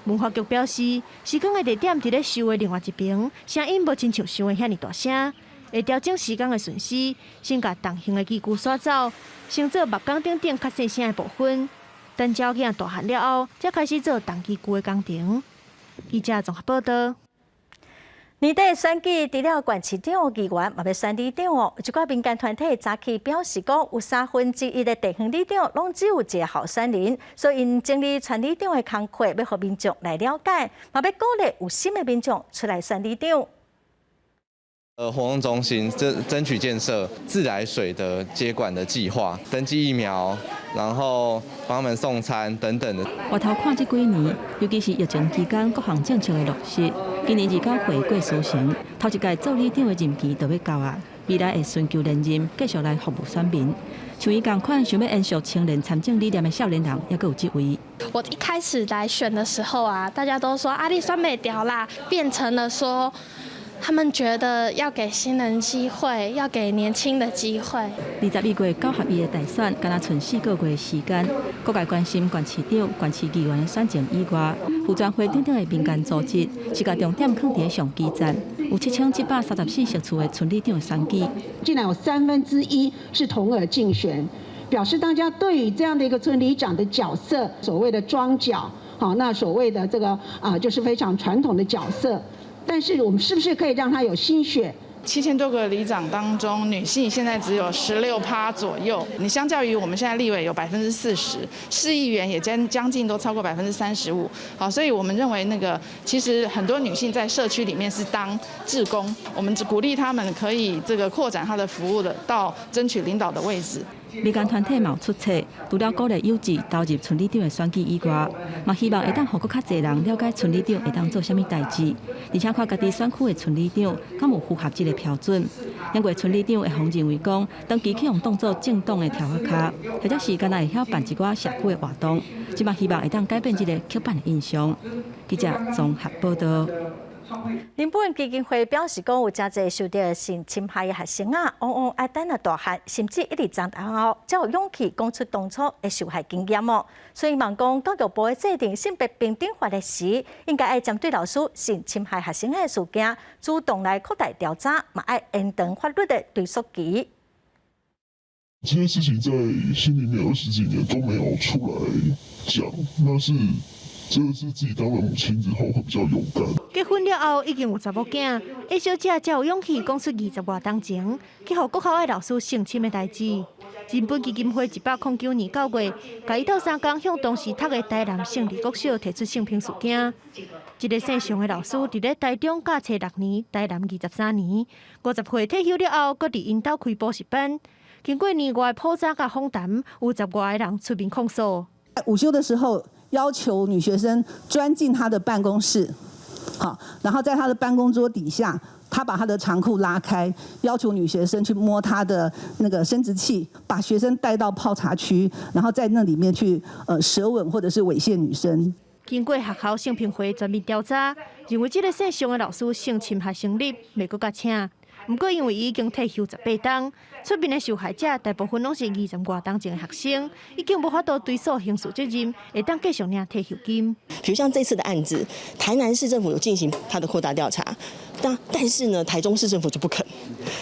文化局表示，施工的地點佇咧岫的另外一邊，聲音無親像想的遐爾大聲。會調整時間的順序，先共重型的機具徙走，先做木工等等較細聲的部分。等鳥囝大漢了後，才開始做重機具的工程。記者綜合報導。年底選舉，除了縣市長、議員，嘛欲選里長哦。有一寡民間團體早起表示講，有1/3的地方里長攏只有一个候選人，所以𪜶整理村里長的工課，欲予民眾來了解，嘛欲鼓勵有心的民眾出來選里長。活動中心爭取建設自來水的接管的計劃，登記疫苗，然後幫他們送餐等等的。回頭看這幾年，尤其是疫情期間各項政策的落實，今年29歲郭書成，頭一屆做里長的任期就欲到啊，未來會尋求連任，繼續來服務選民。像伊仝款想欲延續青年參政理念的少年人，猶閣有這位。我一開始來選的時候啊，大家都說啊，你選袂著啦，變成了說。他們覺得要給新人機會，要給年輕的機會。21月9合1的大選，敢若賰4個月的時間，各界關心縣市長、縣市議員的選情以外，婦專會等等的民間組織，是共重點囥佇上基層，有7734席次的村里長選舉，竟然有1/3是同額競選，表示大家對於這樣的一個村里長的角色，所謂的樁腳，好，那所謂的這個啊，就是非常傳統的角色。但是我們是不是可以讓他有新血， 7000多個里長當中，女性現在只有16%左右。你相較於我們現在立委有40%，市議員也將近都超過35%。好，所以我們認為那個其實很多女性在社區裡面是當志工，我們只鼓勵他們可以這個擴展她的服務的，到爭取領導的位置。民間團體嘛有出冊，除了鼓勵有志投入村里長的選舉以外，嘛希望會當予閣較濟人了解村里長會當做啥物代誌，而且看家己選區的村里長敢有符合這个標準。因為村里長會予認為講，長期去予當做政黨的柱仔跤，或者是干焦會曉辦一寡社區的活動，這馬希望會當改變這个刻板的印象。記者綜合報道。人本基金會表示講，有誠濟受著性侵害的學生啊，往往愛等到大漢，甚至一直長大後，才有勇氣講出當初的受害經驗哦。所以，望講教育部咧制定性別平等法的時，應該愛針對老師性侵害學生的事件，主動來擴大調查，嘛愛延長法律的追訴期。這件事情在心裡面20幾年都沒有出來講，那是。真的是自己當了母親之後會比較勇敢。結婚了後已經有查某囝，A 小姐才有勇氣講出20外冬前去予國校的老師性侵的代誌。人本基金會109年9月，共伊鬥相共向當時讀的台南勝利國小提出性平事件。這个姓常的老師佇咧台中教冊6年，台南23年，50歲退休了後，閣佇𪜶兜開補習班。經過年外普查佮訪談，有10外个人出面控訴。午休的時候，要求女學生鑽進他的辦公室，好，然後在他的辦公桌底下，他把他的長褲拉開，要求女學生去摸他的那個生殖器，把學生帶到泡茶區，然後在那裡面去舌吻或者是猥褻女生。經過學校性平會全面調查，認為這个姓常的老師性侵害成立，袂閣共請。毋過因為伊已經退休18冬，出面的受害者大部分攏是20外冬前的學生，已經無法度追訴刑事責任，會當繼續領退休金。比如像這次的案子，台南市政府有進行他的擴大調查，但是呢，台中市政府就不肯。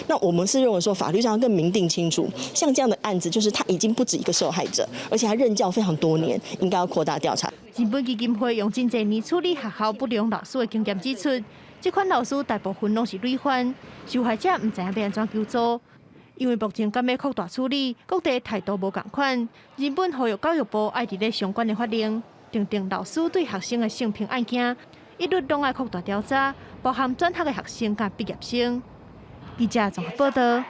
那我們是認為說，法律上要更明定清楚，像這樣的案子，就是他已經不止一個受害者，而且他任教非常多年，應該要擴大調查。人本基金會用真濟年處理學校不良老師的經驗指出，這款老師大部分攏是累犯，受害者毋知影欲按怎求助。因為目前敢欲擴大處理，各地態度無仝款。人本呼籲教育部愛佇咧相關的法令，訂定老師對學生的性平案件，一律攏愛擴大調查，包含轉學的學生佮畢業生。記者綜合報道。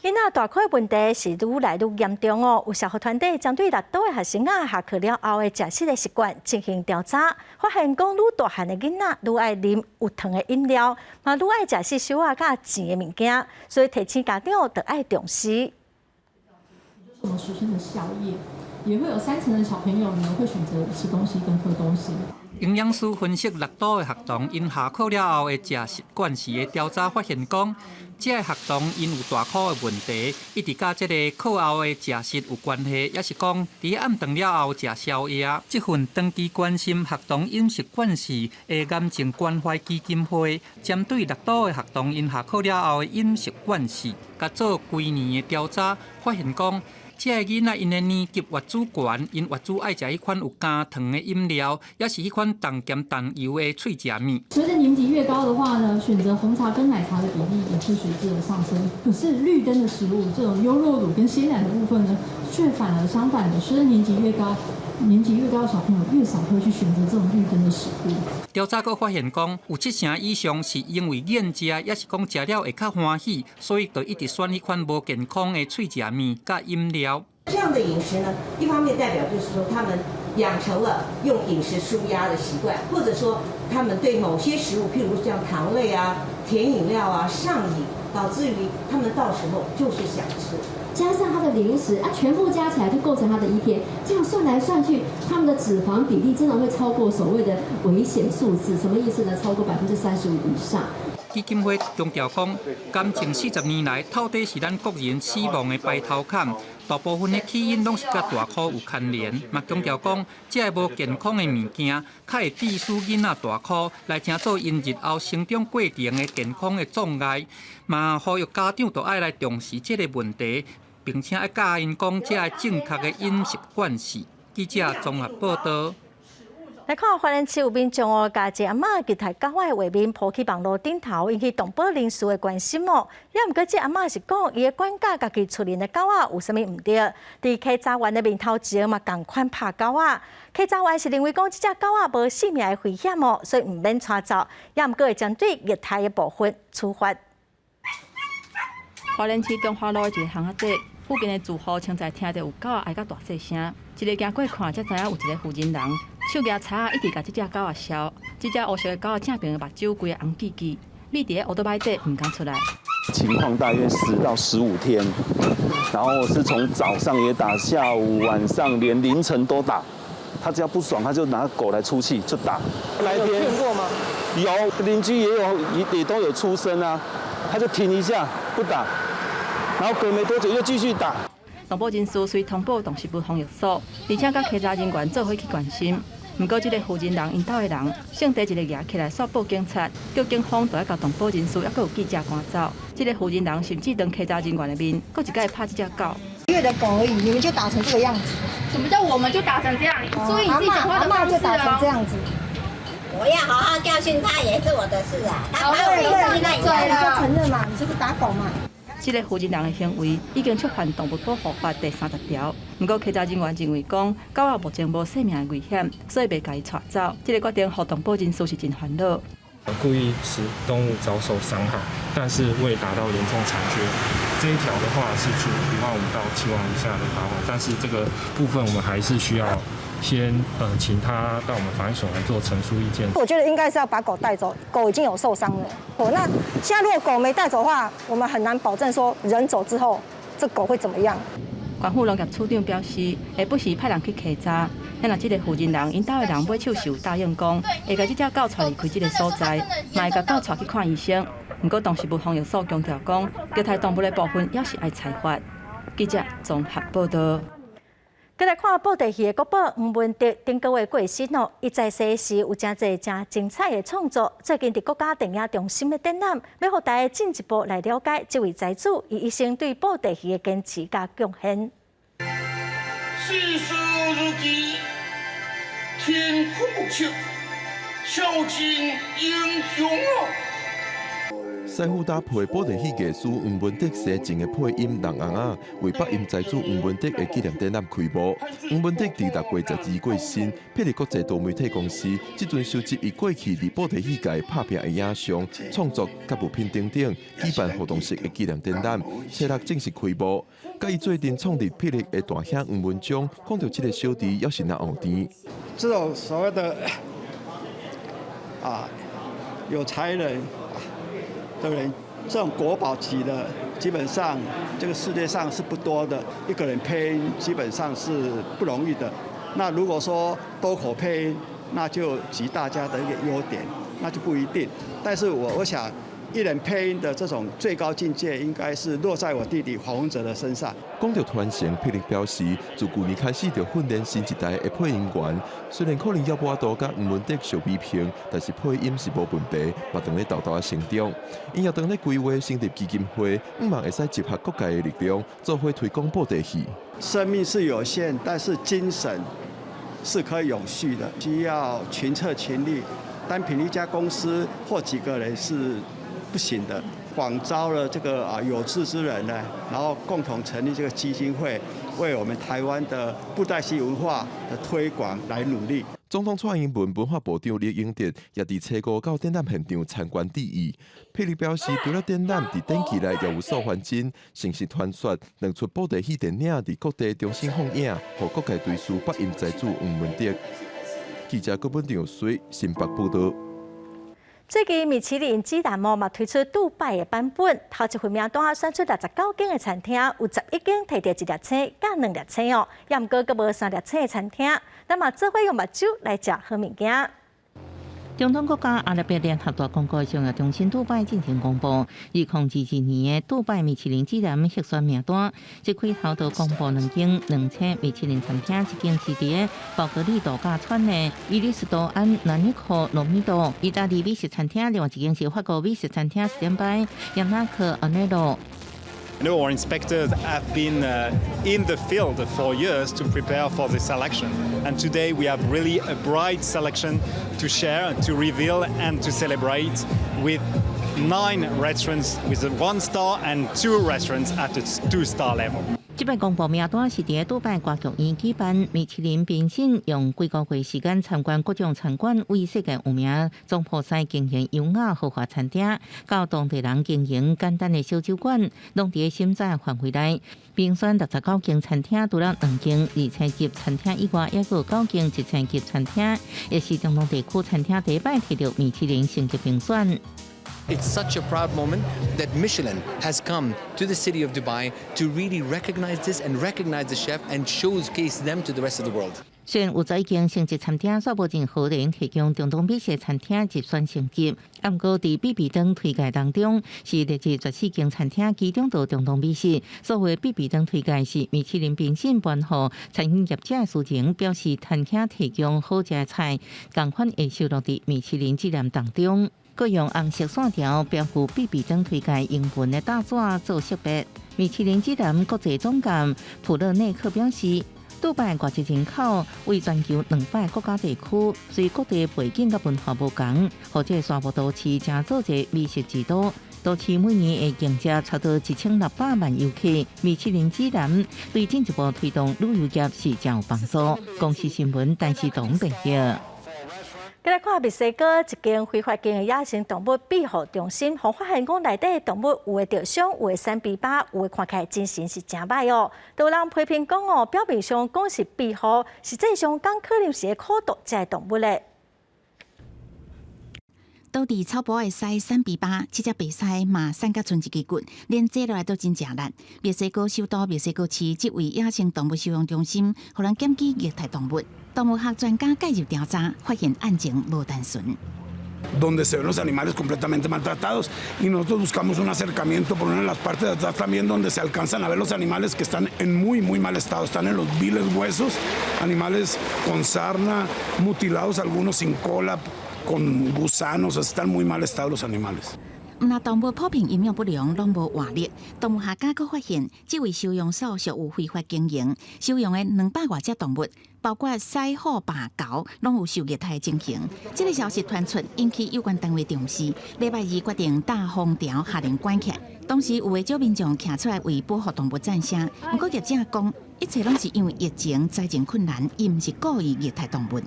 囡仔大箍的問題是愈來愈嚴重哦。有社福團體針對六都的學生仔下課了後的食食的習慣進行調查，發現講愈大漢的囡仔愈愛啉有糖的飲料，嘛愈愛食細小仔佮甜的物件，所以提醒家長著愛重視。我們俗稱的宵夜，也會有3成的小朋友呢會選擇吃東西跟喝東西。營養師分析六都的學童𪜶下課了後的食習慣時的調查發現，講這个學童𪜶有大箍的問題，一直佮這个課後的食食有關係，抑是講佇暗頓了後食宵夜。這份長期關心學童飲食慣勢的癌症關懷基金會，針對六都的學童𪜶下課了後的飲食慣勢，共做幾年的調查，發現講，這个囡仔𪜶的年級越主懸，𪜶越主愛食彼款有加糖的飲料，抑是彼款重鹹重油的脆食物。隨著年級越高的話呢，選擇紅茶跟奶茶的比例也會隨之而上升。可是綠燈的食物，這種優酪乳跟鮮奶的部分呢，卻反而相反的，隨著年級越高，年級越高的小朋友越少會去選擇這種綠燈的食物。調查閣發現講，有7成以上是因為厭食，抑是講食了會較歡喜，所以就一直選彼款無健康的脆食物佮飲料。這樣的飲食呢，一方面代表就是說他們養成了用飲食舒壓的習慣，或者說他們對某些食物，譬如像糖類啊、甜飲料啊上癮，導致於他們到時候就是想吃。加上他的零食啊，全部加起來就構成他的一天。這樣算來算去，他們的脂肪比例真的會超過所謂的危險數字。什麼意思呢？超過35%以上。基金會強調講，癌症40年來，透底是咱國人死亡的排頭坎，大部分的起因攏是佮大箍有牽連。嘛強調講，這个無健康的物件，較會致使囡仔大箍來成做𪜶日後成長過程的健康的障礙。嘛呼籲家長著愛來重視這个問題，並且愛教𪜶講這个正確的飲食慣勢。記者綜合報道。來看花蓮市有民眾哦，共一个阿嬤虐待狗仔的畫面 PO 去網路頂頭，引起動保人士的關心哦。也毋過，這阿嬤是講，伊的管教家己厝裡的狗仔有啥物毋對？佇稽查員的面頭前嘛，仝款拍狗仔。稽查員是認為講，這隻狗仔無性命的危險哦，所以毋免帶走。也毋過會針對虐待的部分處罰。花蓮市中華路的一个巷仔底，附近的住戶清早聽著有狗仔哀甲大細聲，一个行過看，才知影有一个婦人人手舉錘仔，一直共這隻狗仔潲。這隻烏色的狗仔正爿的目睭規个紅記記，覕佇咧烏多擺底毋敢出來。情況大約10到15天，然後是從早上也打，下午、晚上連凌晨都打。他只要不爽，他就拿狗來出氣就打。有聽過嗎？有，鄰居也有，也都有出聲啊。他就停一下不打，然後隔沒多久又繼續打。動保人士隨通報動植物防疫所，而且佮稽查人員做伙去關心。毋過，這个負責人𪜶兜的人，性地一个蜈起來，煞報警察，叫警方著愛共動保人士，猶閣有記者趕走。這个負責人甚至當稽查人員的面，閣一擺拍這隻狗。月的狗而已，你們就打成這個樣子？什麼叫我們就打成這樣？注意你自己講話的方式就打成這樣子。我要好好教訓他，也是我的事啊。他把我對對，你就承認嘛，你就是打狗嘛。這个負責人的行為已經觸犯動物保護法第30條。毋過，稽查人員認為講，狗仔目前無性命的危險，所以袂共伊帶走。這个決定，予動保人士是真煩惱。故意使動物遭受傷害，但是未達到嚴重殘缺，這一條的話是處1萬5到7萬以下的罰款。但是這個部分我們還是需要先請他到我們防疫所來做陳述意見。我覺得應該是要把狗帶走，狗已經有受傷了。哦，那現在如果狗沒帶走的話，我們很難保證說人走之後，這狗會怎麼樣。縣府農業處長表示，會不時派人去稽查。那若這个負責人𪜶兜的人尾手是有答應講，會共這隻狗帶離開這个所在，嘛會共狗帶去看醫生。毋過，動植物防疫所強調講，虐待動物的部分猶是愛裁罰。記者綜合報導。閣來看布袋戲的國寶黃文德頂個月過身哦，伊在世時有誠濟誠精彩的創作。最近佇國家電影中心的展覽，欲予大家進一步來了解這位才子伊一生對布袋戲的堅持佮貢獻。世事如棋，天空目測，孝敬英雄哦。師傅搭配布袋戲藝師黃文德生前的配音人尪仔，為北音才子黃文德的紀念展覽開幕。黃文德佇6月12過身，霹靂國際多媒體公司這陣收集伊過去佇布袋戲界拍拚的影像、創作佮物品等等，舉辦活動式的紀念展覽，初六正式開幕。佮伊做陣創立霹靂的大兄黃文忠，講著這个小弟猶是若學甜。這種所謂的啊有才能的人，這種國寶級的，基本上這個世界上是不多的。一個人配音基本上是不容易的。那如果說多口配音，那就集大家的一個優點，那就不一定。但是我想，一人配音的這種最高境界，應該是落在我弟弟黃文哲的身上。講著傳承，霹靂表示，自舊年開始就訓練新一代的配音員。雖然可能猶無法度佮黃文德相比拼，但是配音是無問題，嘛當咧沓沓成長。𪜶也當咧規劃成立基金會，向望會使集合各界的力量，做伙推廣布袋戲。生命是有限，但是精神是可以永續的，需要群策群力。單憑一家公司或幾個人是不行的。廣招了這個啊有志之人呢，然後共同成立這個基金會，為我們台灣的布袋戲文化的推廣來努力。總統蔡英文、文化部長酈英德也佇初五到展覽現場參觀致意。霹靂表示，除了展覽佇展期內也有所翻新，誠實傳說兩齣布袋戲電影佇各地重新放映，予各界追思北音才子黃文德。記者郭本長水新北報導。最近米其林指南嘛推出杜拜的版本，頭一份名單選出69間的餐廳，有11間摕著一粒星佮兩粒星哦，猶毋過閣無三粒星的餐廳，咱嘛做伙用目睭來食好物件。中東國家阿拉伯聯合大公國商業中心杜拜進行公布，2022年的杜拜米其林指南核選名單，一開頭就公布兩間兩星米其林餐廳，一間是佇個寶格麗度假村的伊麗斯多安蘭尼科羅米多意大利美食餐廳，另外一間是法國美食餐廳時點擺亞納克奧內羅。Our inspectors have been in the field for years to prepare for the selection. And today we have really a bright selection to share, to reveal and to celebrate with nine restaurants with a one star and two restaurants at the two-star level. 這擺公布名單是佇杜拜歌劇院舉辦，米其林評審用幾個月時間參觀各種餐館，為世界有名總鋪師經營優雅豪華餐廳，到當地人經營簡單的小酒館，攏佇審查範圍內。評選69間餐廳，除了兩間二星級餐廳以外，猶閣有九間一星級餐廳，也是中東地區餐廳第一擺提著米其林星級評選。 It's such a proud moment that Michelin has come to the city of Dubai to really recognize this and recognize the chef and showcase them to the rest of the world. 雖然有11間星級餐廳，煞無任何人提供中東美食餐廳入選星級，毋過佇必比登推介當中，是列入14間餐廳，其中的中東美食。所謂必比登推介是米其林評審頒予餐飲業者的殊榮，表示餐廳提供好食的菜，仝款會收錄佇米其林指南當中。閣用紅色線條標註必比登推介英文的大紙做識別。米其林指南國際總監普勒內克表示，杜拜外籍人口為全球200個國家地區，雖各地背景佮文化無仝，予這个沙漠都市成做一个美食之都。都市每年會迎接差不多1600萬遊客。米其林指南對進一步推動旅遊業是誠有幫助。公視新聞，陳世東報導。繼來看墨西哥一間非法經營野生動物庇護中心，予發現講內底動物有的著傷，有的瘦脯巴，有的看起來精神是誠䆀哦。都有人批評講哦，表面上講是庇護，實際上敢可能是咧苦毒這个動物咧。倒佇草埔的獅瘦脯巴，這隻白獅嘛瘦甲賰一支骨，連坐落來都真食力。墨西哥首都墨西哥市這位野生動物收容中心，予人檢舉虐待動物。動物學專家介入調查，發現案情無單純。 Donde se ven los animales completamente maltratados y nosotros buscamos un acercamiento por una de las partes de atrás también donde se alcanzan a ver los animales que están en muy muy mal estado, están en los viles huesos, animales con sarna, mutilados algunos sin cola, con gusanos, están muy mal estado los animales. 毋但動物普遍營養不良，攏無活力。動物學家閣發現，這位收容所屬有非法經營，收容的200外隻動物，包括獅、虎、豹、猴，攏有受虐待情形。這个消息傳出，引起有關單位重視。禮拜二決定打封條，下令關起來。當時有袂少民眾徛出來為保護動物讚聲，毋過業者講，一切攏是因為疫情財政困難，伊毋是故意虐待動物。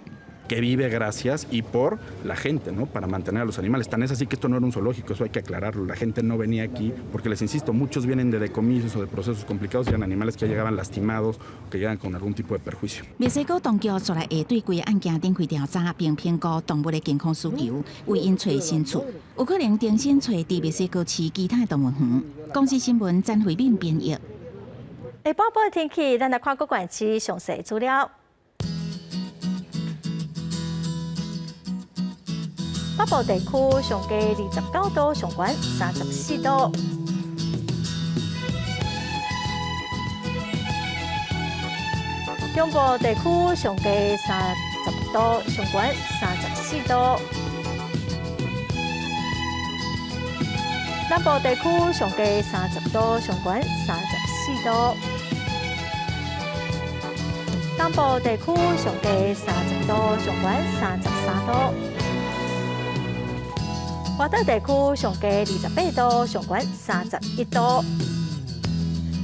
Que vive gracias y por la gente, ¿no? Para mantener a los animales. Tan es así que esto no era un zoológico, eso hay que aclararlo. La gente no venía aquí porque, les insisto, muchos vienen de decomisos o de procesos complicados y eran animales que ya llegaban lastimados o que llegan con algún tipo de perjuicio. 墨西哥當局煞來會對規个案件展開調查，並評估動物的健康需求，為𪜶揣新厝，有可能重新揣佇墨西哥市其他的動物園。公視新聞詹慧敏編譯。下晡的天氣，咱來看各縣市詳細資料。北部地區上低29度，上懸34度。中部地區上低30度，上懸34度。南部地區上低30度，上懸34度。東部地區上低30度，上懸33度。外島地區上低28度，上懸31度。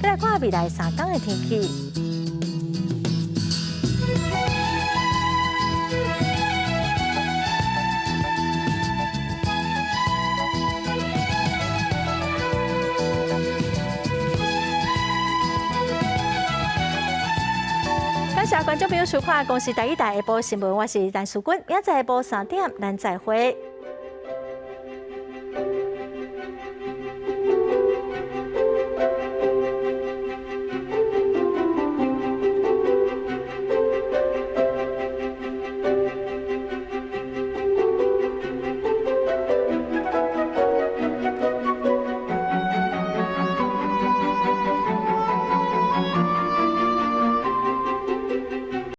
再來看未來3天的天氣。感謝觀眾朋友收看《公視台語台》下晡新聞，我是陳淑君，明仔載下晡3點，咱再會。